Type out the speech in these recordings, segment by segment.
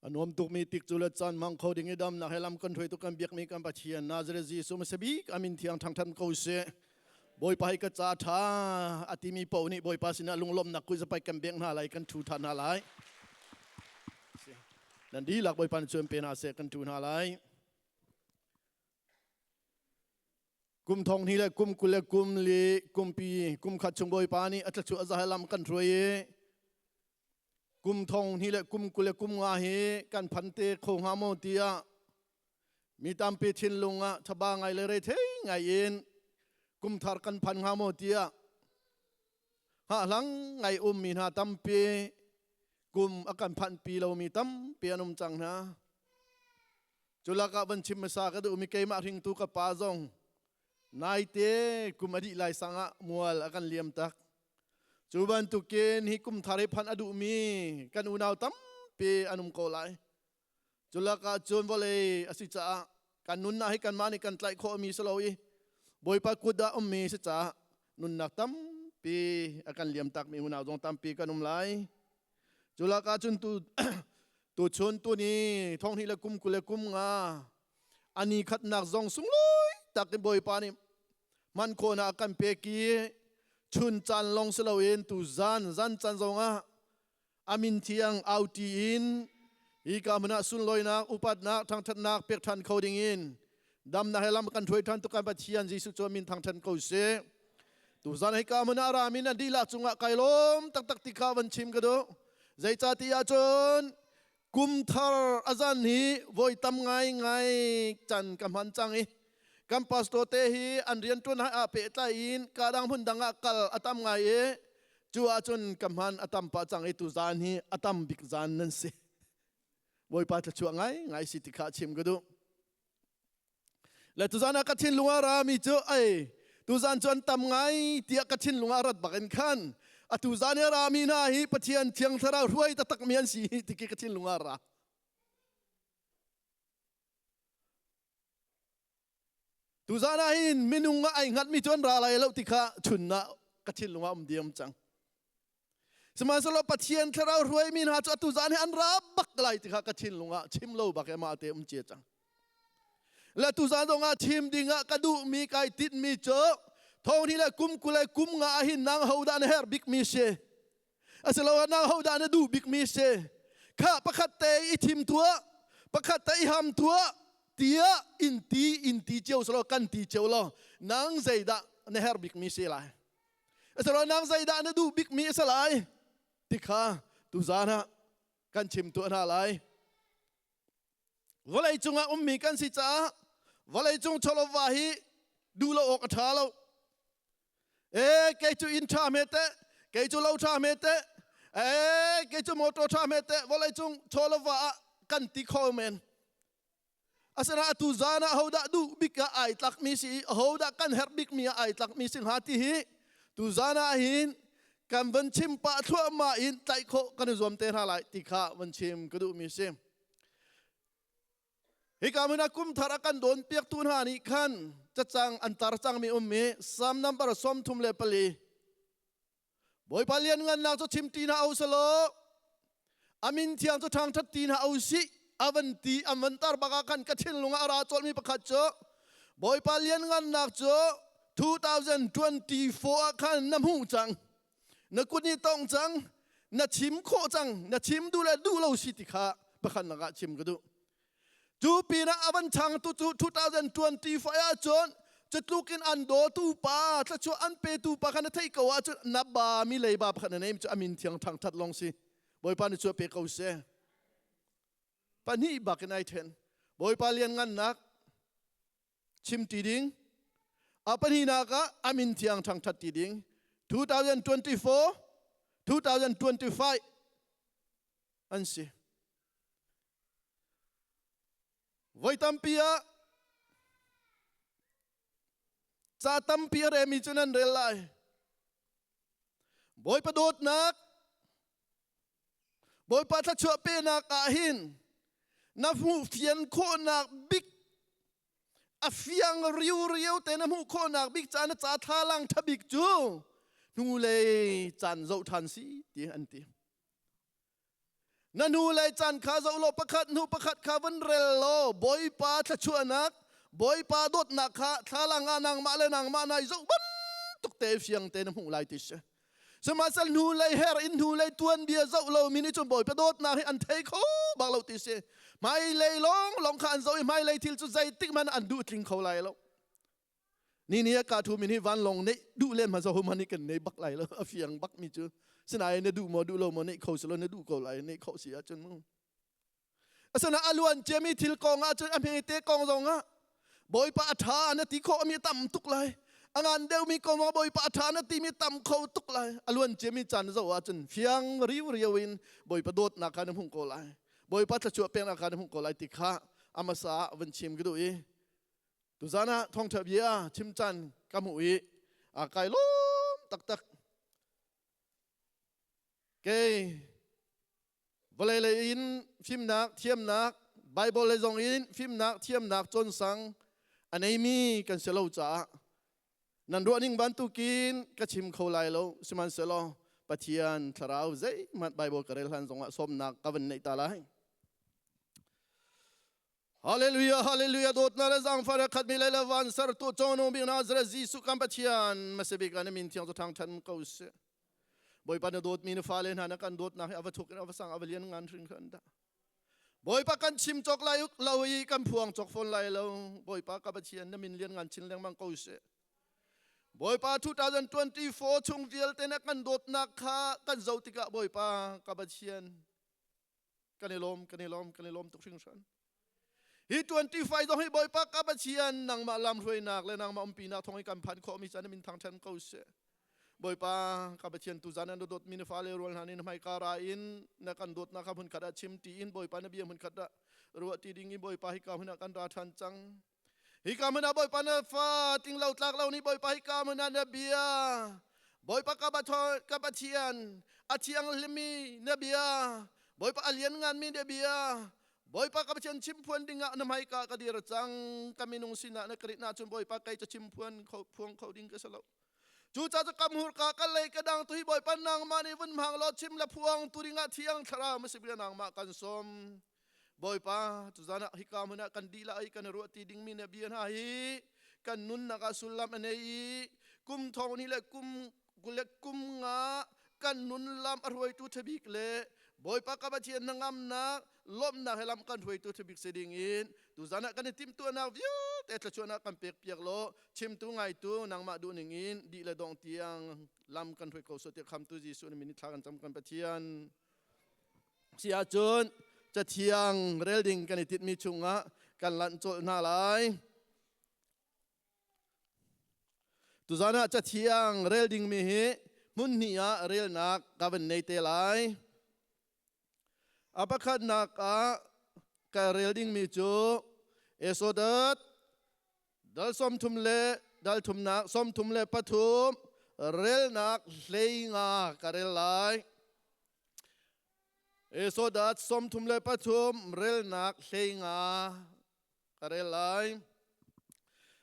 A nuam tukmi tik cu le caan hmang kho ding i damnak he lam kan hruaitu kan biakmi kan Pathian Nazareth Jesuh hmasa bik amin thiang thangthat ko seh. Bawipa hi ka ca tha a timi paoh nih Bawipa sinah lunglawmhnak kuizapai kan bengh hna lai kan thu than hna lai. Nan dihlak Bawipa nih cuan pe hna seh kan thu hna lai. Kum thong hnih le kum 20 le kum li kumpi kum khat chung Bawipa nih a tlachuah a zahai lam kan hruai i kum thong hnih le kum 20 le kum nga hi kan phan te kho hnga maw tiah mi tampi thinlung ah thaba ngai le rethei ngai in kum thar kan phan hnga maw tiah hahlang ngai ummi hna tampi kum a kan phanh pi lomi tampi an um cang hna. Culak ah van chim hmasa ka duhmi keimah hringtu ka pa zong naite kum a dih lai sang ah mual a kan liam tak. Cu bantukin hi kum thar hi phanh a duhmi kan unau tampi an um ko lai. Culak ah cun vawlei a si caah kan nunnak hi kanmah nih kan tlaih khawhmi si lo i Bawipa kut ah ummi si caah nunnak tampi a kan liam takmi unau zong tampi kan um lai. Culak ah cun tu tuchun tuni thonghnih le kum 20 le kum nga ani khatnak zong sunglawi tak in Bawipa nih man khawhnak a kan pek i chun caan lawng si loin tu zan zan caan zongah amin thiang auti in hi ka hmun ah sunlawinak upatnak thangthatnak pek ṭhan kho ding in damnak he lam kan hruai ṭhan tu kan Pathian Jesuh cu min thangṭhat ko sih. Tuzan hi ka hmun ah rami nan dihlak cungah kai lawm taktak ti kha van chim ka duh. Zeicahtiah cun kum thar azan hi voi tam ngai ngai can ka hman cang i kan pastor te hi an rian ṭuan hai ah pehtlai in ka dang hmun dang ah kal a tam ngai i cu ahcun ka hman a tam pah cang i tuzan hi a tam bik zan nan si. Bawipa thluachuah ngai ngai si ti kha chim ka duh. Le tuzan ah ka thinlung ah rami cu ei tuzan cu an tam ngai tiah ka thinlung ah rat bak in khan atu zan i rami hna hi Pathian thiang thlarau hruai taktak mi an si hi tiki ka thinlung ah ra. Tuzan ah hin minung ah ai hngat mi cu an ra lai lo ti kha chun ah ka thinlung ah um diam cang. Sihmanhsehlaw Pathian thlarau hruaimi hna cu atu zan hi an ra bak lai ti kha ka thinlung ah chim lo bak mah te um cia cang. Le tu zan zong ah chim ding ah ka duhmi kai tinhmi cu thong hi le kum 20 le kum nga ah hin nang ho dah na herh bikmi si. Asiloah nang ho dah na duh bikmi si. Kha pakhat te i thim tuah, pakhat te i ham tuah tiah in ti in ti cio selaw kan ti cio law nang zeidah na herh bikmi si lai. Asilo nang zeidah na duh bikmi a si lai ti kha tuzaan ah kan chim tuah hna lai. Vawlei cungah ummi kan si caah vawlei cung chawlova hi duh lo awk a ṭha lo. E kei cu inn ṭha hme teh, kei cu lo ṭha hme teh, e kei cu motor ṭha hme teh, vawlei cung chawlova ah kan ti kho men. Asinain atu zan ah hodah duh bik ah ai tlakmi si i hodah kan herh bikmi ah ai tlakmi si hnga ti hi tu zan ah hin kan van chim pah thluahmah in tlaih khawh kan i zuam te hna lai ti kha van chim ka duhmi si. Hika hmun ah kum thar a kan dawn piaktu hna nih khan cacang an tar cangmi ummi Psalm number 34 Bawipa lianngannak cu chim ti hna u selaw a min thiang cu ṭhangṭhat ti hna u sih a van ti an van tar bak ah khan ka thinlung ah a ra cawlmi pakhat cu Bawipa lianngannak cu 2024 ah khan na hmuh cang na kut nih tong cang na chim khawh cang na chim duh le duh lo si ti kha pakhat lakah chim ka duh Cu pinah a van changtu cu 2025 ahcun cutluk in an dawtu pa thluachuah an petu pa kha na theih ko ahcun na ba mi leiba pakhat na neim cu a min thiang thangthat lawng si. Bawipa nih cu pe ko seh. Pahnih bak in ai then. Bawipa lianngannak chim ti ding. A pahnihnak ah a min thiang thangthat ti ding. 2024 2025 an si. Voi tampi ah ca tampi a remi cu nan rel lai. Bawipa dawtnak, Bawipa thluachuah penak ah hin na hmuh fian khawhnak bik a fiang riu te na hmuh khawhnak bik ca na ca thlalang tha bik cu hnulei caan zoh ṭhan si ti an ti. Na hnu lei caan kha zoh law pakhat hnu pakhat kha vun rel law Bawipa thluachuahnak, Bawipa dawtnak kha thlalang ah nangmah le nangmah nai zoh bantuk te fiang te na hmuh lai ti si. Sihmanhsehlaw hnu lei her in hnu lei tuanbia zoh lo mi nih cun Bawipa dawtnak hi an thei kho bak lo ti si. Hmailei lawng lawng kha an zoh i hmailei thil cu zeitik hmanh an duh tling kho lai lo. Ni ni a ka thu min hi vanlawng neih duh len hmasa hum hani kan nei bak lai lo, a fiang bak mi cu. Sinain na duh maw, duh lo maw, neih kho si lo, na duh ko lai, neih kho si ahcun mu. Asana aluan ciami thil kong ahcun, a hmete kong zong ah Bawipa a tha na ti khawh mi tam tuk lai. A ngan deuhmi kong ah Bawipa a tha na ti mi tam kho tuk lai. A luan ciami caan zo ahcun fiang riu riu in Bawipa dawtnak kha na hmuh ko lai, Bawipa thluachuah peknak kha na hmuh ko lai ti kha amasa ah van chim ka duh i tuzan ah thawngṭha bia chim caan ka hmuh i a kai lawm taktak. Kei vawlei lei in fimnak thiamnak, Bible lei zong in fimnak thiamnak cawnsang a neimi kan si lo caah nan ruahning bantukin ka chim kho lai lo. Sihmanhsehlaw Pathian thlarau zeihmanh Bible ka rel hlan zongah sawmnak ka van neih ta lai. Hallelujah, hallelujah. Dawtnak le zaangfah le khatmi le le van sertu cawnu bik Nazareth Jesuh kan Pathian masabik an min thiang cu thangthan ko seh. Bawipa, na dawtmi na fale hna na kan dawtnak hi ava thuk in ava sang, ava lian ngan hringhran dah. Bawipa, kan chim cawk lai lo i kan phuang cawk fawn lai lo. Bawipa ka Pathian, na min lian ngan chin lengmang ko seh. Bawipa, 2024 chung vialte na kan dawtnak kha kan zoh tikah, Bawipa ka Pathian, kan i lawm, kan i lawm, kan i lawm tuk hringhran. Hi 25 zong hi, Bawipa ka Pathian, nangmah lamhruainak le nangmah umpinak thawng i kan phan khawhmi caan min thangṭhan ko seh. Bawipa ka Pathian, tu zan an dawt mi na fale rual hna nih na hmaika ra in na kan dawtnak kha hmun khat ah chim ti in, Bawipa, na bia hmun khat ah ruah ti ding in, Bawipa, hika hmun ah kan ra ṭhan cang. Hika hmun ah, Bawipa, na fa ting lo tlak lo nih, Bawipa, hika hmun ah na bia, Bawipa ka Pathian, a thianghlimi na bia, Bawipa, a liannganmi na bia, Bawipa ka Pathian, chimphuan dingah na hmaika ka dir cang. Ka minung sinah na ka rit cun, Bawipa, kei cu chimphuan kho phuang kho ding ka si lo. Cucaah cu kam hurka ka lei ka dang tu hi, Bawipa, nangmah nih vun hmang law chim le phuang tu dingah Thiang Thlarau masibia nangmah kan sawm. Bawipa, tuzan ah hika hmun ah kan dihlak i kan ruah ti dingmi na bia hna hi kan nunnak ah sullam a nei i kum thong ni le kum le kum nga kan nun lam a hruaitu ṭhabik le, Bawipa ka Pathian, hnangamnak lawmhnak he lam kan hruaitu ṭhabik si ding in tuzan ah kan i timhtuahnak vialte thluachuahnak kan pek piak law, chimtu ngaitu nangmah duh ning in dih le dong tiang lam kan hruai ko sawh tiah khamtu Jesuh na min thla kan cam, kan Pathian. Si ahcun Cathiang rel ding kan i tinhmi chungah kan lanh colh hna lai. Tuzan ah Cathiang rel dingmi hi hmun hnih ah relnak ka van nei te lai. A pakhatnak ah ka rel dingmi cu Exodus dal 30 le dal thumnak 33 relnak 15 ka rel lai. Exodus 33 relnak 15 ka rel lai.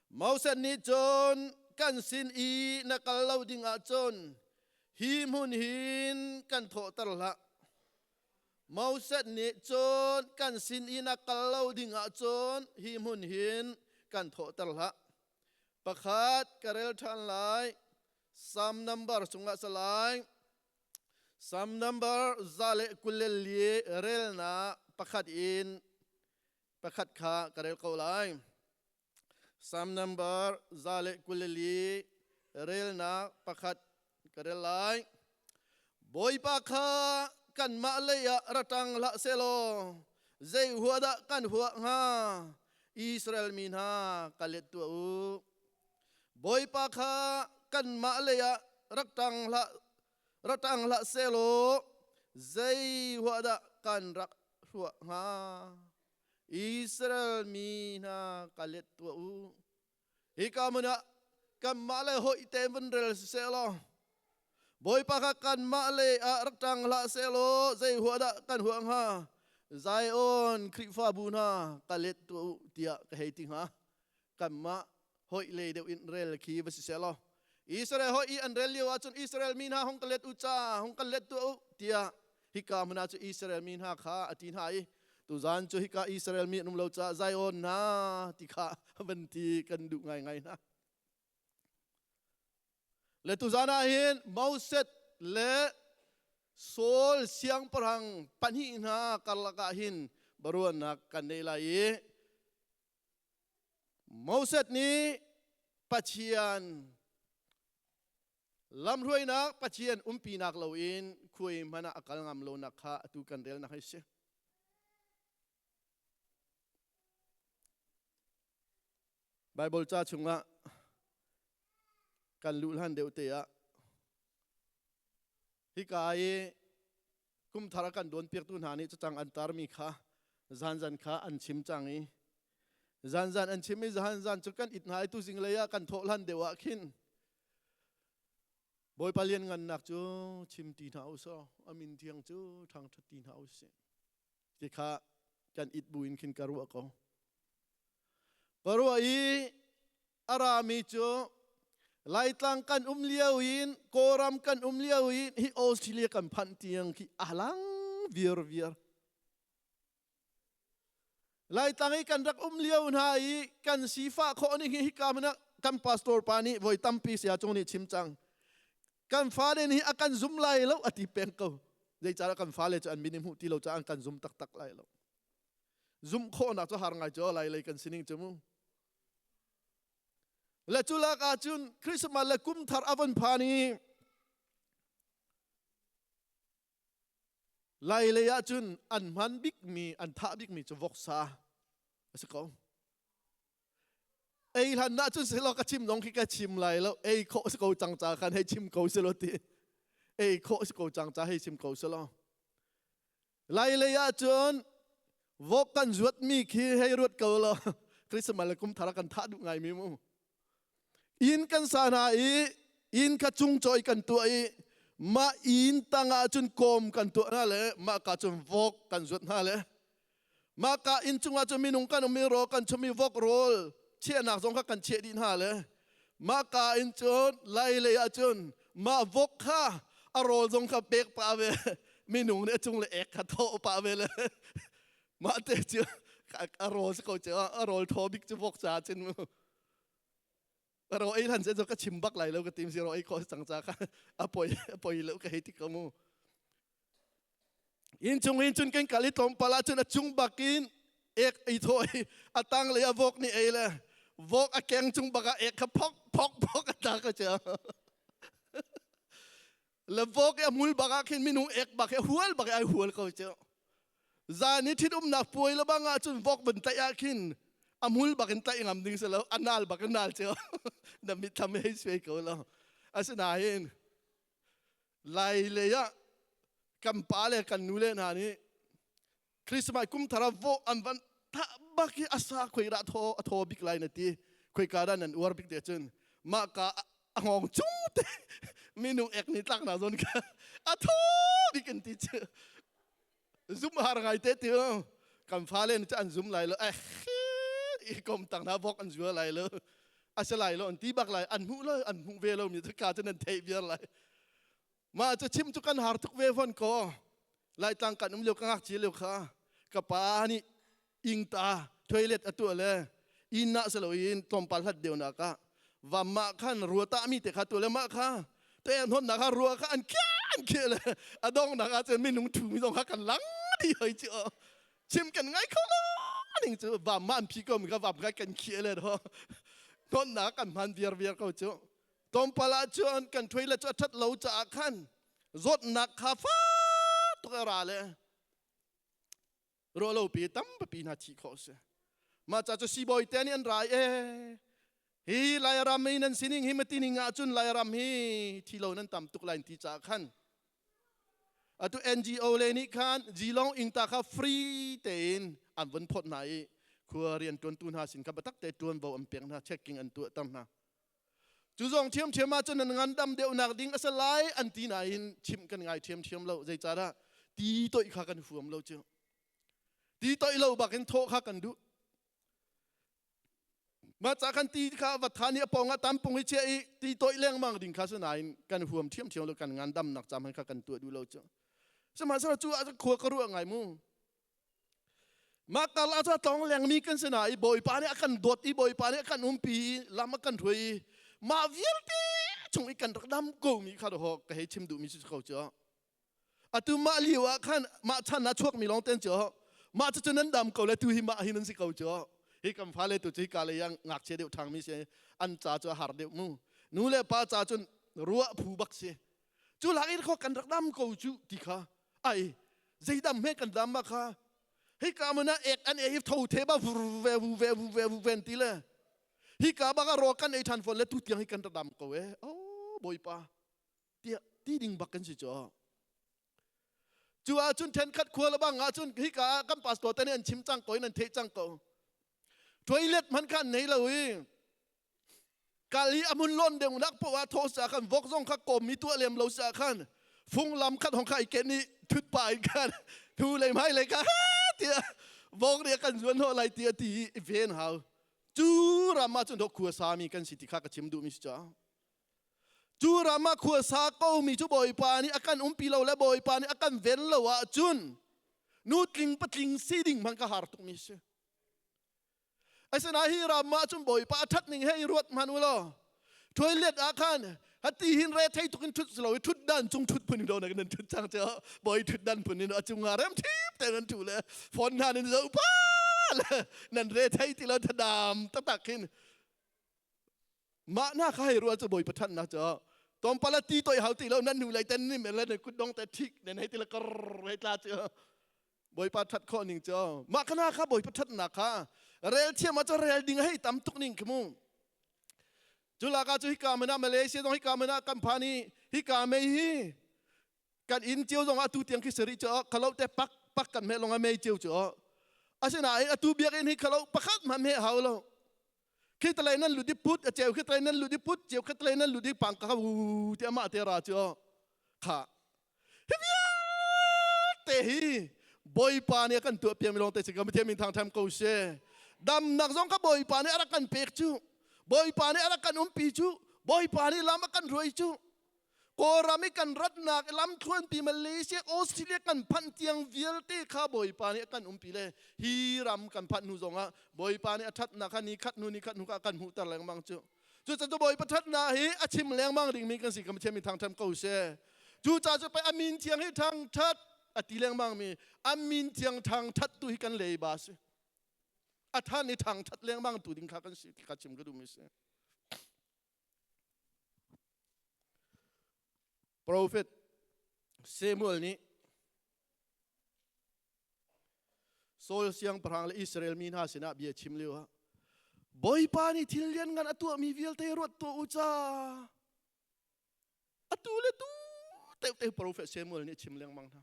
Moses nih cun, "Kan sin i na kal lo ding ahcun hi hmun hin kan thawhter hlah." Moses nih cun, "Kan sin i na kal lo ding ahcun hi hmun hin kan thawhter hlah." Pakhat ka rel ṭhan lai. Psalm number chungah salai. Psalm number 124 relnak pakhat in pakhat kha ka rel ko lai. Psalm number 124 relnak pakhat ka rel lai. Bawipa kha kanmah lei ah ra ṭang hlah sehlaw zei huah dah kan huah hnga? Israel mi hna, ka let tuah u. Bawipa kha kanmah lei ah rak ṭang hlah, ra ṭang hlah sehlaw zei huah dah kan rak hruah hnga? Israel mi hna, ka let tuah u. Hika hmun ah kanmah le hawi te vun rel siseh law, Bawipa kha kanmah le ah rak ṭang hlah sehlaw zei huah dah kan huah hnga? Zion Khrihfabu hna, ka let tuah u tiah ka hei ti hnga. Kanmah hoi le deuh in rel khi va si seh law, Israel hoi i an rel lio ahcun, Israel mi hna, hong ka let u ca, hong kan let tuah u tiah. Hika hmun ah cu Israel mi hna kha a ti hna i tuzan cu hika Israel mi an um lo caah Zion hna ti kha van ti kan duh ngaingai hna. Le tuzan ah hin Moses le Saul siangpahrang pahnih hna karlak ah hin baruahnak kan nei lai i Moses nih Pathian lamhruainak Pathian umpinak loin khuai hmanh ah a kal ngam lonak kha atu kan relnak hi si. Bible ca chungah kan luh hlan deuh te ah hika i kumthar a kan dawnpiaktu hna nih cacang an tarmi kha zanzan kha an chim cang i zanzan an chim i zanzan cu kan it hna i tuzing lei ah kan thawh hlan deuh ah khin Bawipa lianngannak cu chim ti hna usih a min thiang cu thangṭhat ti hna usih ti kha kan it buin khin ka ruah ko. Ka ruah i a rami cu Laitlang kan um lio in Kawlram kan um lio in hi Australia kan phanh tiang khi a lang viar viar. Laitlang i kan rak um lio hna i kan sifah khawh ning hi hika hmanh ah kan pastor pa nih voi tampi saya cung nih chim cang. Kan fale nih a kan zum lai lo a ti peng ko. Zeicahtiah kan fale cu an min i hmuh ti lo caah an kan zum taktak lai lo. Zumh khawhnak cu har ngai cu lai lei kan sining cu mu. Le cu lak ahcun Christmas le kum thar a von phan i lai lei ahcun an hman bikmi an thah bikmi cu voksa a si ko. Ei hlan ah cun selaw ka chim zong khi ka chim lai lo. Ei khawh si ko cang ca khan hei chim ko selaw ti. Ei khawh si ko cang ca hei chim ko selaw. Lai lei ah cun vok kan zuatmi khi hei ruat ko law Christmas le kum thar kan thah duh ngaimi mu. Inn kan sa hna i inn kha cungcawi kan tuah i mah inn tangah cun kawm kan tuah hna le mah ka cun vok kan zuat hna le mah ka inn cungah cun minung kan um i rawl kan chum i vok rawl chiahnak zong kha kan chiah dih hna le mah ka in cun lai lei ah cun mah vok kha a rawl zong kha pek pah ve minung nih a cung le ek kha thawh pah ve le mah te cu a rawl si ko cu a rawl thaw bik cu vok ca cun mu ro ei hlan cu ka chim bak lai lo ka tim si ro ei kho cang ca kha a poi a poi lo ka hei ti ko mu in chung in cun kan kal i tlawmpal ah cun a cung bak in ek ei thaw i a tang lei a vok nih ei le vok a keng cung bak ah ek kha phok phok phok a tla ka chia le vok i a hmul bak ah khin minung ek bak hi hual bak ai hual ko cu zan i ṭhitumnak puai le bang ah cun vok vun tlaih ah khin a hmul bak in tlaih ngam ding si lo a nal bak in nal cio na mitthlam hei suai ko lo asinain lai lei ah kan pa le kan nu le hna nih Christmas kum thar ah vawh an van thah bak hi asa khoi dah thaw a thaw bik lai na ti khoi ka dah nan uar bik te cun mah ka a ngong chung te minung ek ni tlak na zon ka a thaw bik in ti chu zum har ngai te ti kan fale ni an zum lai lo eh i kom tang na vok an zua lai lo a se lai lo an ti bak lai an hmuh lo an hmuh ve lo mi ka cu nan theih viar lai Mah cu chim cu kan har tuk ve von ko. Laitlang kan um lio ka ngakchia lio kha ka pa nih ingta toilet a tuah le inn ah si loin tlawmpal hlat deuh nak ah vam mah khan rua tah mi te kha tuah le mah kha te hnon nak kha rua kha an khia an khia le a dong nak ah cun minung thu mi zong kha kan lang di hoi chu chim kan ngai kho lo ning cu vam ma an phi ko mi kha vam kha kan khia le ho hnon nak kan hman viar viar ko cu Tlawmpal ah cun kan toilet cu a ṭhat lo caah khan zawtnak kha fak tuk a ra le ruahlopi tampi hna thih khawh a si. Mah ca cu siibawi te nih an ra i ee hi Lairam hi nan sining hi matining ah cun Lairam hi thi lo nan tam tuk lai ti caah khan atu NGO le nih khan Zilong ingta kha free tein an vun phawt hna i khua rian ṭuantu hna sin kha biatak te ṭuanvo an pek hna checking an tuahter hna. Cu zong ṭhiamṭhiam ahcun nan ngandam deuhnak ding a si lai an ti nain chimh kan ngai ṭhiamṭhiam lo. Zeicahdah ti toih kha kan huam lo cu. Ti toih lo bakin thawh kha kan duh. Mah ca khan ti kha va than i a pawng ah tampung i chiah i ti toih lengmang ding kha si nain kan huam ṭhiamṭhiam lo kan ngandamnak cam kha kan tuah duh lo cu. Sihmanhsehlaw cu ah khua ka ruah ngai mu. Mah kar ah cun tlong lengmi kan si na i Bawipa nih a kan dawt i Bawipa nih a kan umpi i lam a kan hruai i mah vialte chung i kan rak dam ko mi kha ho ka hei chim duhmi si ko cu. Atu mah lio ah khan mah chan ah chuakmi lawng ten cu mah cu nan dam ko le tu hi mah hi nan si ko cu. Hi kan fale tu cu hi ka lei ah ngakchia deuh ṭhangmi si an ca cu a har deuh mu. Nu le pa ca cun ruah phu bak si. Cu lak in kho kan rak dam ko cu ti kha ai zeidam he kan dam ma kha hi ka mun ah ek an ei tho the ba vur ve vu ve vu ve vu ven ti le hi ka ba ka ro kan ei than fon le tu tiang hi kan dam ko e oh boipa ti ti ding bak kan si cho cu ah cun then khat khua la bang ah cun hi ka kan pastor te nih an chim cang ko in an theih cang ko toilet man khan nei lo i kal hi amun lon deuh nak po ah tho sa khan vok zong kha kom mi tua lem lo sa khan fung lam khat hong kha i ken i thut pa in khan thu lei mai lei ka tia vok ria kan zuan ho lai tia ti i ven hau cu ram ah cun do khua sa mi kan si ti kha ka chim duh mi si cha cu ram ah khua sa ko mi cu bawipa nih a kan umpi lo le bawipa nih a kan ven lo ah cun nu tling patling si ding hmang ka har tuk mi si. Asinain hi ram ah cun Bawipa a ṭhat ning he i ruat hmanh u law toilet ah khan hati hin re thei tuk in ṭhut si lo i ṭhutdan cung ṭhut phun in do nan ṭhut cang cu bawi ṭhutdan phun in a cung ah rem ṭhip te nan ṭhu le phone hna nan zoh pa le nan re thei ti lo thadam taktak hin mah na kha hei rual cu Bawipa ṭhatnak cu tlawmpal ti toi hau ti lo nan nu lei ten ni men le nan kut dong te ṭhik nan hei ti le kar hei tla cu Bawipa ṭhat khawh ning cu mah kana kha Bawipa ṭhatnak kha rel thiam ah cu rel ding hei tam tuk ning khi mu cu laka cu hika mana Malaysia zong hika mana kan phan i hika mei hi kan inn cio zong atu tiang khi sari cu khalo te pak pak kan meh long a mei cio cu asinain atu biakinn hi khalo pakhat hmanh meh hau lo khi talai nan lu di put a cheu khi talai nan lu di put cheu khi talai nan lu di pang ka wu ti ama te ra chu kha hi vialte hi Bawipa nih a kan tuah piami lawng te si ka Pathian min thangṭhat ko she damnak zong kha Bawipa nih a rak kan pek cu Bawipa nih a rak kan umpi cu Bawipa nih lam a kan hruai cu Kawlram i kan ratnak lamthluanpi Malaysia, Australia kan phanh tiang vialte kha Bawipa nih a kan umpi le hi ram kan phanh hnu zongah Bawipa nih a ṭhatnak kha ni khat hnu ni khat hnu kha a kan hmuhter lengmang cu. Cucaah Bawipa ṭhatnak hi a chim lengmang dingmi kan si kan Pathian min thangṭhat ko seh. Cucaah cu pei a min thiang hi thangṭhat a ti lengmang mi a min thiang thangṭhat tu hi kan leiba si. A than i thangṭhat lengmang tu ding kha kan si ti kha chim ka duhmi si. Profet Samuel nih Saul siangpahrang le Israel mi hna sinah bia chim lio ah Bawipa nih thil lianngan a tuahmi vialte ruat tuah u ca. Atu le tu teuh profet Samuel nih a chim lengmang hna.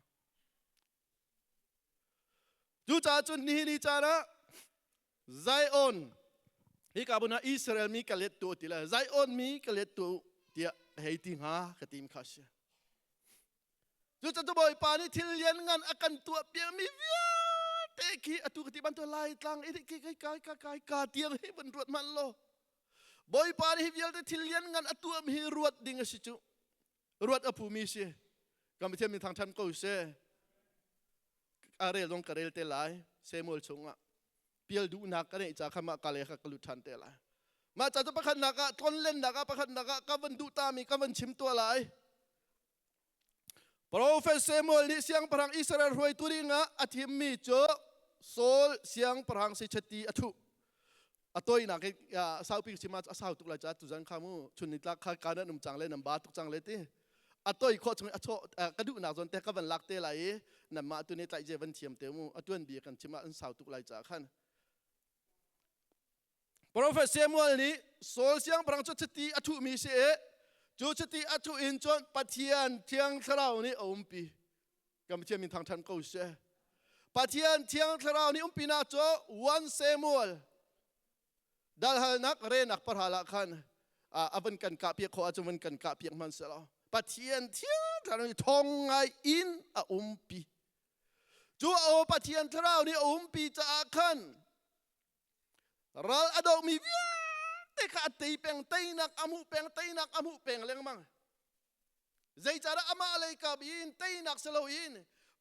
Cucaah cun nihin ni caan ah Zion hika bun ah Israel mi ka let tu ti le Zion mi ka let tu tiah hei ti hnga ka tim kha si. Cucaah Bawipa nih thil lian ngan a kan tuah piakmi vialte khi atu ka ti bantuk lai tlang i kai kai kai kai kai ka tiang hi van ruat hmanh law Bawipa nih hi vialte thil lian ngan a tuahmi hi ruat ding a si cu. Ruat a phumi si. Kan Pathian min thangṭhat ko seh. A rel zong ka rel te lai Samuel chungah pial duhnak ka neih ca kha mah ka le kha ka lut ṭhan te lai. Mah ca cu pakhatnak ah tlonlennak ah pakhatnak ah ka van duh tami ka van chim tuah lai. Profet Samuel nih siangpahrang Israel hruaitu dingah a thimmi cu Saul siangpahrang si chati a thuh. A toinak hi saupi chim ah a sau tuk lai ca tuzan kha mu chun ni tlak kha ka nan um cang le nan ba tuk cang le ti. A toi khawh chung a chaw ka duhnak zawn te ka van lak te lai i nanmah tu nih tlaih je van thiam te mu a tuan bia kan chim ah an sau tuk lai ca khan. Profet Samuel nih Saul siangpahrang cu chiti a thuhmi si i cu chiti a thuh in cun Pathian Thiang Thlarau nih a umpi. Kan Pathian min thangṭhat ko seh. Pathian Thiang Thlarau nih umpinak cu 1 Samuel dalhalnak renak parhal ah khan a van kan kah piak khawh ahcun van kan kah piak hmanh selaw Pathian Thiang Thlarau nih thong ngai in a umpi. Cu a Pathian Thlarau nih a umpi caah khan Ral a dohmi vialte kha a tei peng, teinak a hmuh peng, teinak a hmuh peng lengmang. Zeicahdah amah lei kap in teinak si loin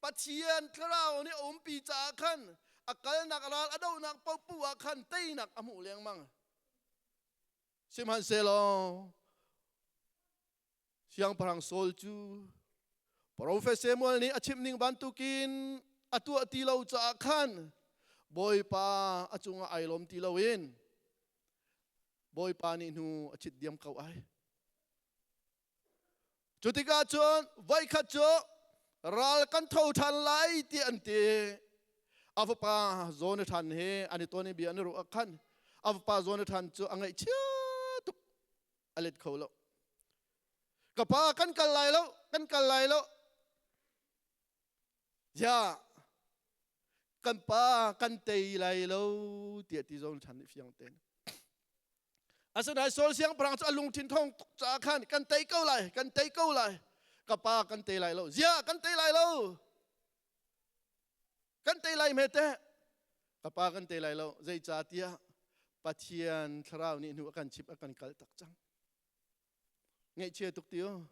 Pathian thlarau nih a umpi caah khan a kalnak ral a dohnak paohpaoh ah khan teinak a hmuh lengmang. Sihmanhsehlaw Siangpahrang Saul cu Profet Samuel nih a chimh ning bantukin a tuah ti lo caah khan Bawipa a cungah ai lawm ti loin Bawipa nih hnu a chit diam ko ai. Cu tikah cun voikhat cu ral kan tho ṭhan lai ti an ti. A fapa Jonathan he an i ton i bia an i ruah ah khan a fapa Jonathan cu a ngaihchia tuk a let kho lo. Ka pa kan kal lai lo, kan kal lai lo. Ya, kan pa kan tei lai lo tiah ti Jonathan nih fiang tein. Asinain Saul siangpahrang cu a lungthin thong tuk caah khan kan tei ko lai, kan tei ko lai. Ka pa kan tei lai lo. Ziah kan tei lai lo. Kan tei lai hme teh. Ka pa kan tei lai lo. Zeicahtiah Pathian thlarau nih hnu a kan chimh a kan kal tak cang. Ngaihchia tuk ti u.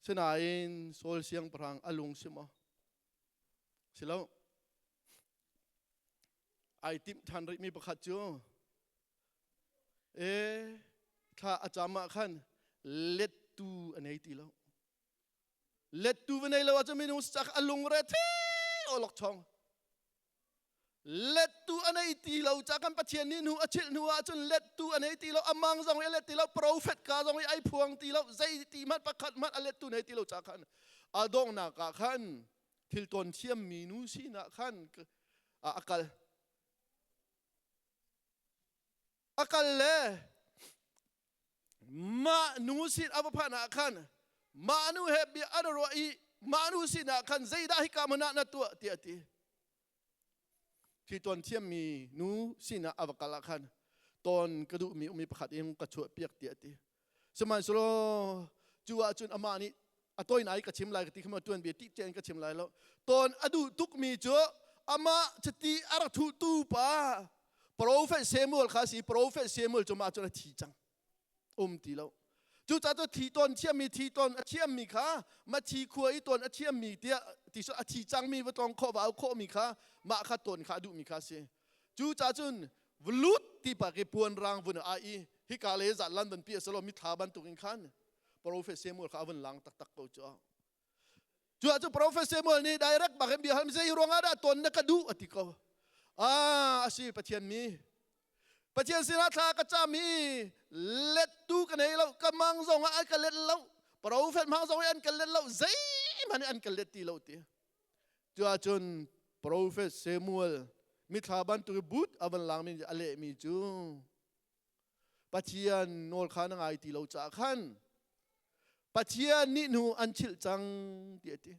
Sinain Saul siangpahrang a lung si maw? Si lo. Ai timh ṭhan rihmi pakhat cu e thla a cam ah khan lettu a nei ti lo. Lettu va nei lo ahcun minung cak a lungre the awlok chong. Lettu a nei ti lo ca kan Pathian nih hnu a chilh hnu ahcun lettu a nei ti lo amang zong i a let ti lo profet ka zong i ai phuang ti lo zei ti hmanh pakhat hmanh a lettu nei ti lo ca khan a donghnak ah khan thil tawn thiammi nu sinah khan a kal a kal le mah nu sin a va phanh ah khan mah nu he bia an ruah i mah nu sinah khan zeidah hika hmun ah na tuah tiah a ti Khi tuan thiammi nu sinah a va kal ah khan tawn ka duhmi umi pakhat in ka chuahpiak tiah a ti. Sihmanhsehlaw cu ahcun amah nih a tawinak i ka chim lai ka ti kha tuan bia tih in ka chim lai lo. Tawn a duh tukmi cu amah chiti a rak thuhtu pa Profet Samuel kha si Profet Samuel cu mah cun a thi cang. Um ti lo. Cucaah cu thi tawn thiammi thi tawn a thiammi kha mathi khua i tawn a thiammi tiah ti a thi cangmi va tlawng khawh va au khawhmi kha mah kha tawn kha a duhmi kha a si. Cucaah cun vlut ti pa ke puan rang vun a i hika le zat lan van pi a salo mithla bantukin khan Profet Samuel kha a vun lang taktak ko cu. Cu ah cu Profet Samuel nih direct bak in bia hal zei ruangah dah tawn na ka duh a ti ko. Ah a si Pathian mi Pathian sinah thla ka cam i lettu ka nei lo ka mang zong ah an ka let lo profet mang zong an ka let lo zeihmanh an ka let ti lo ti cu ahcun profet Samuel mithla bantuk i but a van lang mi a lehmi cu Pathian nawl kha na ngai ti lo caah khan Pathian nih hnu an chilh cang ti a ti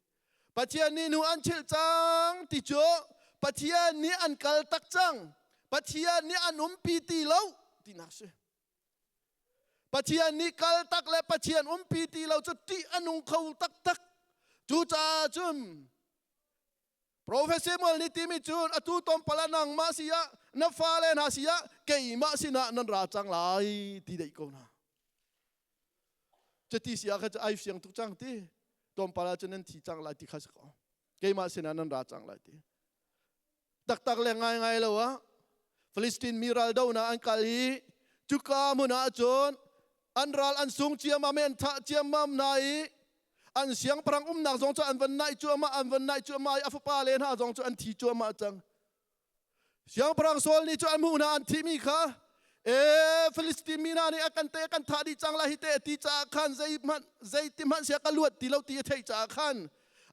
Pathian nih hnu an chilh cang ti cu Pathian nih an kal tak cang. Pathian nih an umpi ti lo tinak si. Pathian nih kal tak le Pathian umpi ti lo cu ṭih a nung kho taktak. Cucaah cun Profet Samuel nih timi cun atu tompal ah nangmah si ah na fale hna si ah keimah sinah nan ra cang lai ti deih ko hna. Cuti si ah khan ai fiang tuk cang ti. Tlawmpal ah cun nan thi cang lai ti kha si ko. Keimah sinah nan ra cang lai ti. Taktak le ngai ngai lo ah Palestine mi ral donak an kal i cuka hmun ah cun an ral an sung ciammam i an thah ciammam hna i an siangpahrang umnak zong cu an van naih cuahmah an van naih cuahmah i a fapa le hna zong cu an thi cuahmah cang. Siangpahrang Saul nih cu an hmuh hna an thihmi kha e Filistin mi hna nih a kan te kan thah dih cang lai hi te a ti caah khan zeihmanh zeiti hmanh sia ka luat ti lo ti a theih caah khan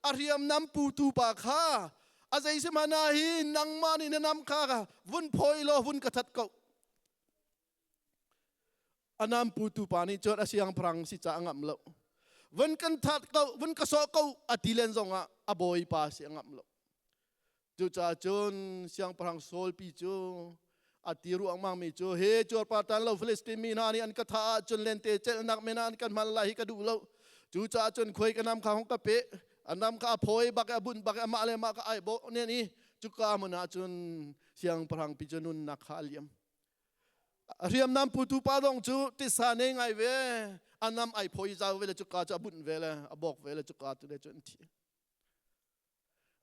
a hriamnam putu pa kha a zei si hmanh ah hi nangmah nih na nam kha vun phawi law vun ka that ko a nam putu pa nih cun a siangpahrang si caah a ngamh lo vun kan that ko vun ka sawh ko a ti len zongah a bawipa si a ngamh lo Cucaah cun siangpahrang Saul pi cu a ti ruangmang mi cu he cuarpar tan lo Filistin mi hna nih an ka thah ahcun lente celhnak men ah an kan hman lai hi ka duh lo. Cucaah cun khuai ka nam kha hong ka pe a nam kha a phawi bak i a bunh bak i amah le amah kha ai bawh nen i cuka hmun ah cun siangpahrang pi cu nunnak kha a liam. A hriamnam putu pa dong cu tisa nei ngai ve a nam ai phawi zau ve le cuka cu a bunh ve le a bawk ve le cuka tu le cu an thi.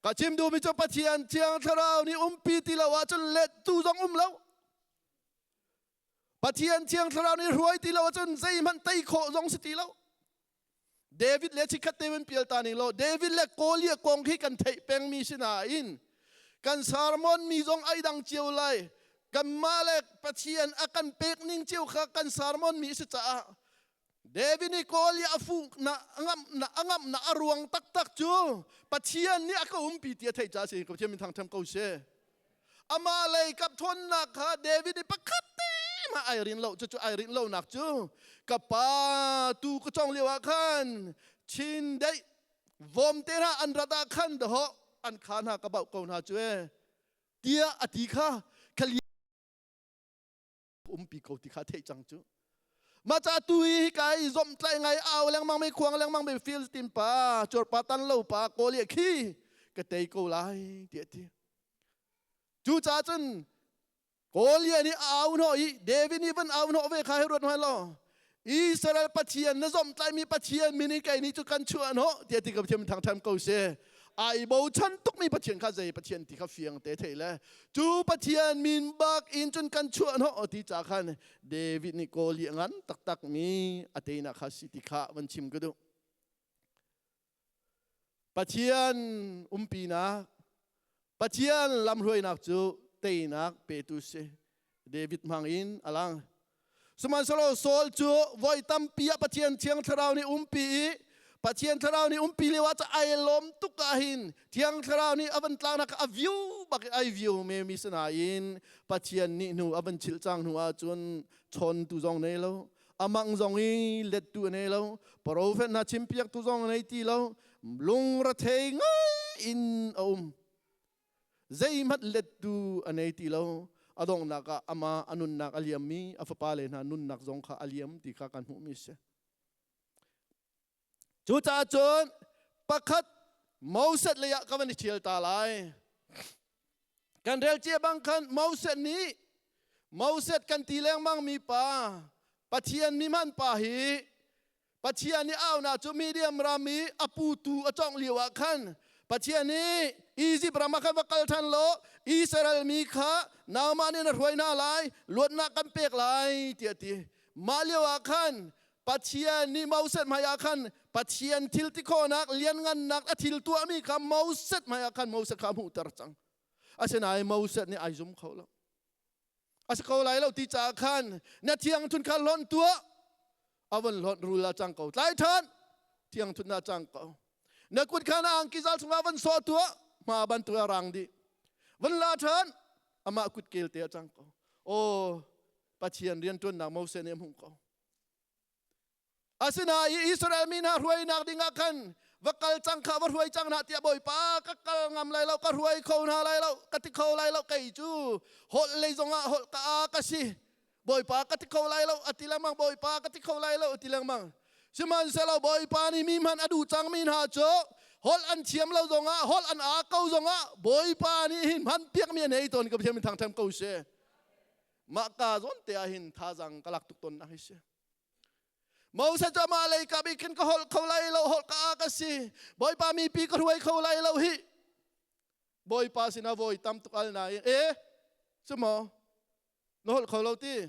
Ka chim duhmi cu Pathian Thiang Thlarau nih umpi ti lo ahcun lettu zong um lo. Pathian Thiang Thlarau nih hruai ti lo ahcun zeihmanh tei khawh zong si ti lo. David le chikkhat te in pial ta ning law David le Goliath kong khi kan theih pengmi si nain kan sermon mi zong ai dang cio lai. Kanmah le Pathian a kan pek ning cio kha kan sermon mi si caah David nih Goliath a fuh na ngam na a ngamh na a ruang taktak cu Pathian nih a ka umpi ti a theih caah si Pathian min thangṭhat ko seh. Amah lei kap ṭhawnnak kha David nih pakhat te mah ai rin lo cucu ai rin lonak cu ka pa tu ka cong lio ah khan chindeih vom te hna an rat ah khan dahawh an kha hna ka bauh ko hna cu e tiah a ti kha umpi ko ti kha theih cang cu mah ca tu hi ka i zomh tlai ngai au lengmang mi khuang lengmang mi Philistine pa cuarpa tan lo pa Goliath khi ka tei ko lai tiah ti cu ca cun Goliath nih au hnawh i David nih van au hnawh ve kha hi ruat hmai law Israel Pathian na zomh tlaimi Pathian min in kei nih cu kan chuah hnawh tiah ti ka Pathian thangṭhat ko seh. Ai bochan tukmi Pathian kha zei Pathian ti kha fiang te thei le cu Pathian min bak in cun kan chuah hnawh ti ca khan David nih Goliath ngan taktak mi a teinak kha si ti kha van chim ka duh. Pathian umpinak, Pathian lamhruainak cu teinak petu si. David hmang in a lang. Sihmanhsehlaw Saul cu voi tampi ah Pathian Thiang Thlarau nih umpi i Pathian Thlarau nih umpi lio ah ai lawm tuk ah hin Thiang Thlarau nih a van tlaknak a view bak ai view me mi sinain Pathian nih hnu a van chilh cang hnu ahcun chawn tu zong nei lo amang zong i lettu a nei lo profet hna chimpiaktu zong a nei ti lo lungrethei ngai in a um zeihmanh lettu a nei ti lo a donghnak ah ama a nunnak a liammi a fapa le hna nunnak zong kha a liam ti kha kan hmuhmi si cucaah cun pakhat Moses lei ah ka van i ṭhial ta lai kan rel cia bang khan Moses nih Moses kan ti lengmang mi pa Pathian mi man pa hi Pathian nih aunak cu Midian ram i a putu a cawngh lio ah khan Pathian nih Izipt ram ah khan va kal ṭhan law Israel mi kha nangmah nih na hruai hna lai luatnak kan pek lai tiah a ti mah lio ah khan Pathian nih Moses hmaiah khan Pathian thil ti khawhnak lianngannak a thil tuahmi kha Moses hmaiah khan Moses kha a hmuhter cang. Asinain Moses nih ai zum kho lo. A si ko lai lo ti caah khan na thiangthun kha hlonh tuah. A von hlonh rul a cang ko. Tlai ṭhan thiangthun na cang ko. Na kut kha na angki zal chungah von sawh tuah. Hma bantuk a rang dih. Von la ṭhan amah kut kel te a cang ko. Aw Pathian rianṭuannak Moses nih a hmuh ko. Asinain Israel mi hna hruainak dingah khan va kal cang kha va hruai cang hna tiah Bawipa ka kal ngam lai lo ka hruai kho hna lai lo ka ti kho lai lo kei cu holh lei zongah holh ka a ka si Bawipa ka ti kho lai lo a ti lengmang Bawipa ka ti kho lai lo a ti lengmang sihmanhsehlaw Bawipa nih mi hmanh a duh cangmi hna cu holh an thiam lo zongah holh an aa ko zongah Bawipa nih hin hman piakmi a nei tawn ka Pathian min thangṭhat ko seh mah ka zawn te ah hin thazang ka lak tuk tawn nak hi si Moses cu amah lei kap i khin ka holh kho lai lo holh ka a ka si Bawipa mipi ka hruai kho lai lo hi Bawipa sinah voi tam tuk al na e cu maw na holh kho lo ti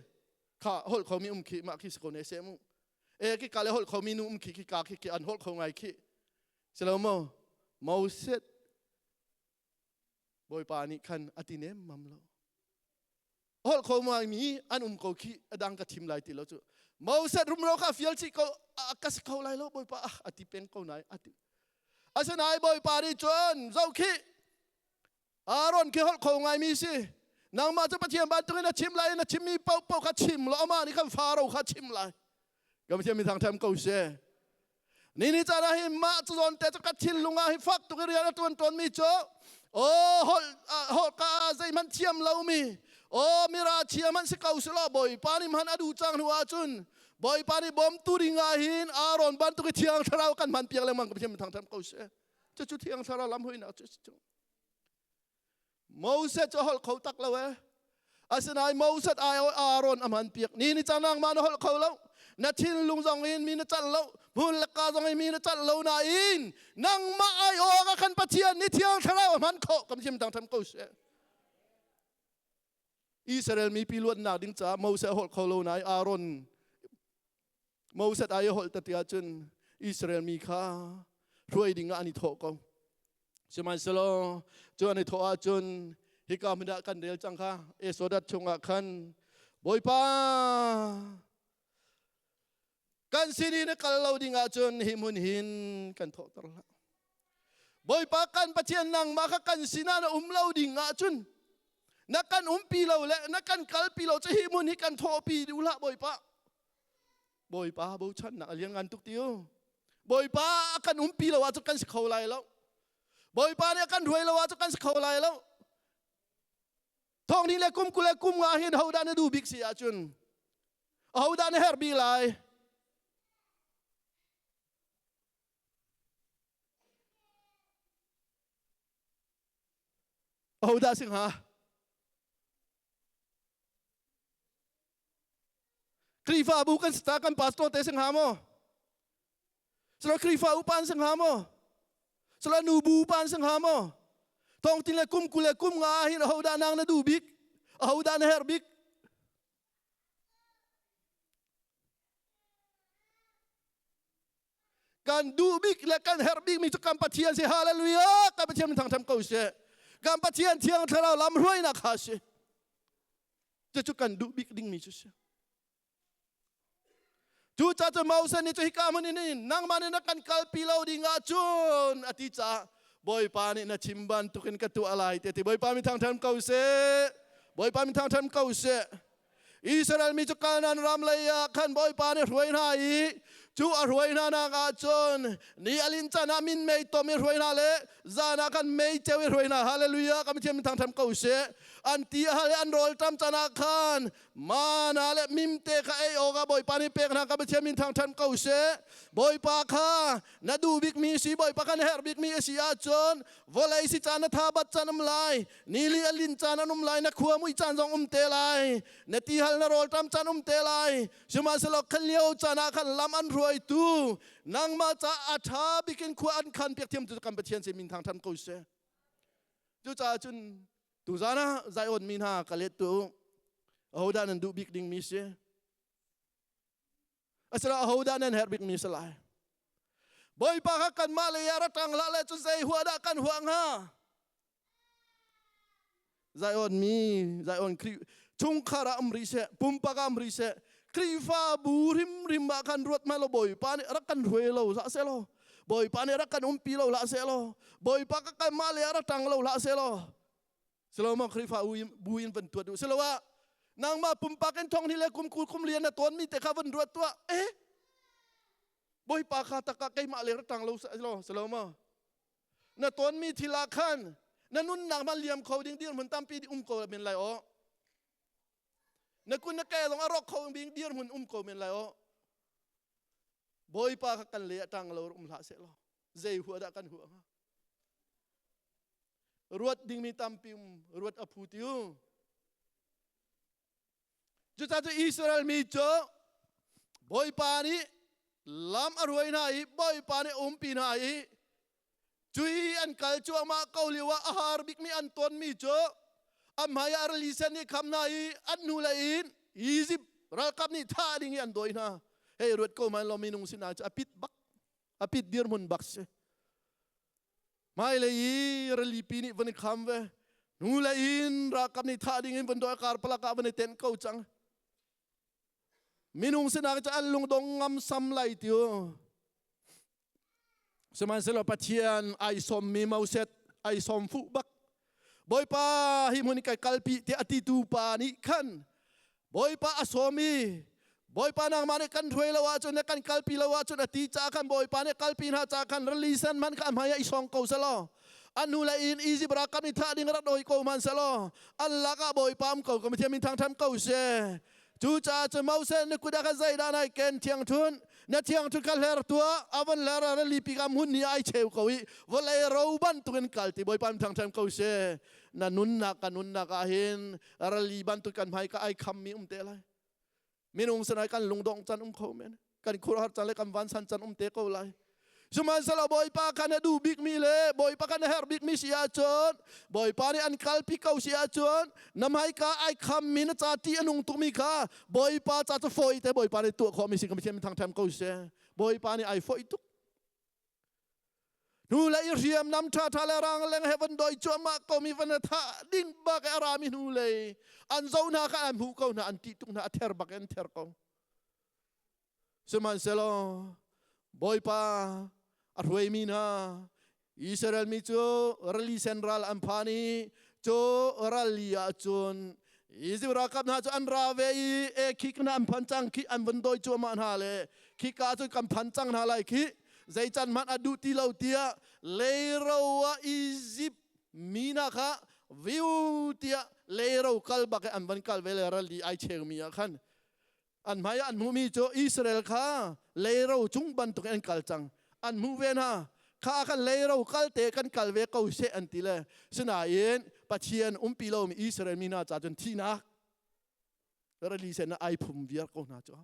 kha holh kho mi um khi mah khi si ko ne se mu e ki ka le holh kho mi nu um khi khi ka khi khi an holh kho ngai khi si lo mo Moses Bawipa nih khan a ti nem mam lo holh kho mi an um ko khi a dang ka thim lai ti lo cu Moses rumro kha fial chih ko ka si kho lai lo Bawipa a ti peng ko nai ati asinain Bawipa nih cun zoh khi Aaron khi holh kho ngai mi si nangmah cu Pathian bantukin na chim lai na chimmi paohpaoh kha chim law amah nih khan Faro kha chim lai ka Pathian mi thangṭhat ko seh Ni ni caan ah hin mah cu zawn te cu ka thinlung ah hi fak tuk i rian a ṭuan tawnmi cu aw holh holh ka zeihmanh thiam lomi aw mira thiam hmanh si ko selaw Bawipa nih hman a duh cang hnu ahcun Bawipa nih bawmtu ding ah hin Aaron bantuk i Thiang Thlarau kan hman piak lengmang ka Pathian thangṭhat ko seh cucu Thiang Thlarau lam huinak cu si Moses cu a holh kho tak lo e. Asinain Moses ai Aaron a hman piak. Ni ni cang nangmah na holh kho lo. Na thinlung zong in mi na cal lo, hmun le ka zong in mi na cal lo nain nangmah ai awk ah khan Pathian nih Thiang Thlarau a hman khawh. Kan chim tang tham ko seh. Israel mipi luatnak ding caah Moses a holh kho lo nain Aaron Moses ai a holh ta tiah cun Israel mi kha hruai ding ah an i thawh ko. Sihmanhsehlaw cu an i thawh ahcun hika hmun ah kan rel cang kha Exodus chungah khan Bawipa kan sin i na kal lo ding ahcun hi hmun hin kan thawhter hlah. Bawipa kan Pathian nangmah kha kan sinah na um lo ding ahcun na kan umpi lo le na kan kalpi lo cu hi hmun hi kan thawhpi duh hlah Bawipa. Bawipa bochannak a lianngan tuk ti u. Bawipa a kan umpi lo ahcun kan si kho lai lo. Bawipa nih a kan hruai lo ahcun kan si kho lai lo. Thong ni le kum 20 le kum nga hin hodah na duh bik si ahcun ahodah na herh bik lai? Ahodah si hnga? Khrihfabu kan si ta kan pastor te si hnga maw? Sala Khrihfa upa an si hnga maw? Sala nubu upa an si hnga maw? Thongtin le kum 20 le kum nga hin ahodah nang na duh bik? Ahodah na herh bik? Kan duh bik le kan herh bik mi cu kan Pathian si. Hallelujah! Kan Pathian min thangtham ko seh. Kan Pathian Thiang Thlarau lam hruainak kha si. Cucu kan duh bik ding mi cu si. Cu ca cu Moses nih cu hika hmun in nangmah nih na kan kalpi lo ding ahcun a ti caah Bawipa nih na chim bantukin ka tuah lai te ti. Bawipa mi thangthan ko seh. Bawipa mi thangthan ko seh. Israel mi cu Kanaan ram lei ah khan Bawipa nih hruai hna i cu a hruai hna nak ah cun ni a lin caan ah minmei tom i hruai hna le zan ah khan mei ceu i hruai hna. Hallelujah! Kan Pathian min thangṭhat ko seh. An ti a hal i an rawl ṭam caan ah khan mana le mimte kha ei awkah Bawipa nih pek hna. Kan Pathian min thangṭhat ko seh. Bawipa kha na duh bikmi si, Bawipa kha na herh bikmi a si ahcun vawlei si caan na tha bat caan um lai, nili a lin caan an um lai, na khua mui caan zong um te lai, na tihal na rawlṭam caan um te lai. Sihmanhsehlaw khan lio caan ah khan lam an hruaitu nangmah ca a ṭha bikin khua an khan piak thiam tu kan Pathian sin min thangṭhat ko seh. Cucaah cun tuzan ah Zion mi hna ka let tu ahodah nan duh bik ding mi si? Asila ahodah nan herh bikmi si lai? Bawipa kha kanmah lei ah ra ṭang hlah le cu zei huah dah kan huah hnga? Zion mi, Zion Khrih chungkhar ah um rih seh, pumpak ah um rih seh, Khrihfabu hrimhrim ah khan ruat hmanh law Bawipa nih rak kan hruai lo hlah seh law, Bawipa nih rak kan umpi lo hlah seh law, Bawipa ka kanmah lei ah ra ṭang lo hlah seh law, Silo Khrihfa bu in van tuat u. Silo ah nangmah pumpak in thong ni le kum 20 kum lian na tawn mi te kha van ruat tuah. Eh Bawipa kha taka keimah le ratang lo lo silo ma na tawn mi thil ah khan na nunnak man liam kho ding dirhmun tampi um ko men lai o na kun na ke zong a rawk kho ding dirhmun um ko men lai o Bawipa kha kan le atang lo um hlah seh law zei hua dah kan hua hnga Ruat dingmi tampi um ruat a phu tiu. Cucaah cu Israel mi cu Bawipa nih lam a hruai hna i Bawipa nih a umpi hna i cui an kal cuahmah ko lio ah a har bikmi an tonmi cu a hmai ah rili sen nih kham hna i an hnu lei in Izipt ralkap nih thah ding i an dawi hna. Hei ruat ko man law minung sinah cu a pit bak a pit dirhmun bak si. Hmailei i rilipi nih van i kham ve. Hnulei in ralkap nih thah ding in van dawi karpalak ah van i tenh ko cang. Minung sinak cu an lungdong ngam sam lai tiu. Sihmanhsehlaw Pathian ai sawmmi Moses ai sawm fuh bak. Bawipa hi hmun kai kalpi tiah a titu pa nih khan Bawipa a sawm i Bawipa nangmah nih kan hruai lo ahcun na kan kalpi lo ahcun a ti caah khan Bawipa nih kalpi hna caah khan rili sen hmanh kha a hmai ah i sawng ko selaw an hnu le in Izipt ralkap nih thah ding rak dawi ko hmanh selaw an lakah Bawipa um ko ka Pathian min thangṭhat ko seh. Cucaah cun Moses na kut ah khan zeidah nai ken thiangṭhunh na thiangṭhunh kha hler tuah a von hler ah rili pi ka hmun ni ai cheu ko i vawlei ro bantukin kal ti Bawipa min thangṭhat ko seh. Na nunnak ka nunnak ah hin rali bantuk kan hmai ka ai khammi um te lai. Minung sinai kan lungdong can um kho men. Kan khuaruahhar can le kan vansan can um te ko lai. Sihmanhsehlaw Bawipa kha na duh bikmi le Bawipa kha na herh bikmi si ahcun, Bawipa nih an kalpi ko si ahcun, na hmaika ai khammi na ca ṭih a nung tukmi kha Bawipa ca cu fawi te Bawipa nih tuah khawhmi si ka Pathian thangṭhat ko seh. Bawipa nih ai fawih tuk. Hnu le i hriamnam ṭhaṭha le rangleng he van doi cuahmah komi van thah ding bak a rami hnu lei an zo hna kha an hmuh ko hna, an ṭih tuk hna, a ther bak in ther ko. Sihmanhsehlaw Bawipa a hruaimi hna Israel mi cu rili sen ral an phan i cu rali ah cun Izipt ralkap hna cu an ra ve i e khi hna an phan cang khi, an vun dawi cuahmah hna le khika cun kan phan cang hna lai khi, zei can hmanh a duh ti lo tiah leiro ah Izipt mi hna kha viu tiah leiro kal bak i an van kal ve le rali ai cheumi ah khan an hmai ah an hmuhmi cu Israel kha leiro cung bantuk in an kal cang an hmuh ve hna kha. Kan leiro kal te kan kal ve ko seh an ti le, sinain Pathian umpi lomi Israel mi hna ca cun thihnak rali sen ai phum viar ko hna cu.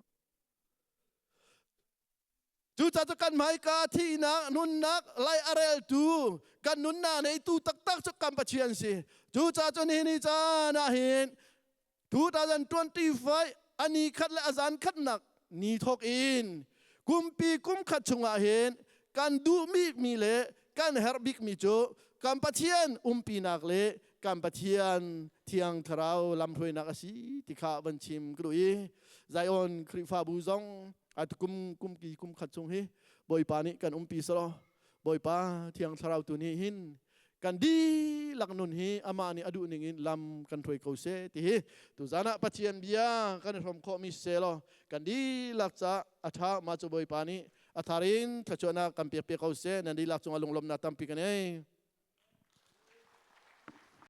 Cucaah cu kan hmaika thihnak nunnak lai a reltu, kan nunnak neitu taktak cu kan Pathian si. Cucaah cu nihin ni caan ah hin 2025 ani khat le azan khatnak ni thawk in kumpi kum khat chungah hin kan duhmi mi le kan herh bikmi cu kan Pathian umpinak le kan Pathian Thiang Thlarau lamhruainak a si ti kha van chim ka duh i, Zion Khrihfabu zong atukum kumki kum khat chung hi Bawipa nih kan umpi selaw, Bawipa Thiang Thlarau tu nih hin kan dihlak nun hi amah nih a duh ning in lam kan hruai ko seh ti hi tuzan ah Pathian bia kan i hrawm khawhmi selaw kan dihlak ca a ṭha. Mah cu Bawipa nih a thar in thluachuahnak kan pek piak ko seh. Nan dihlak cungah lunglawmhnak tampi kan ei.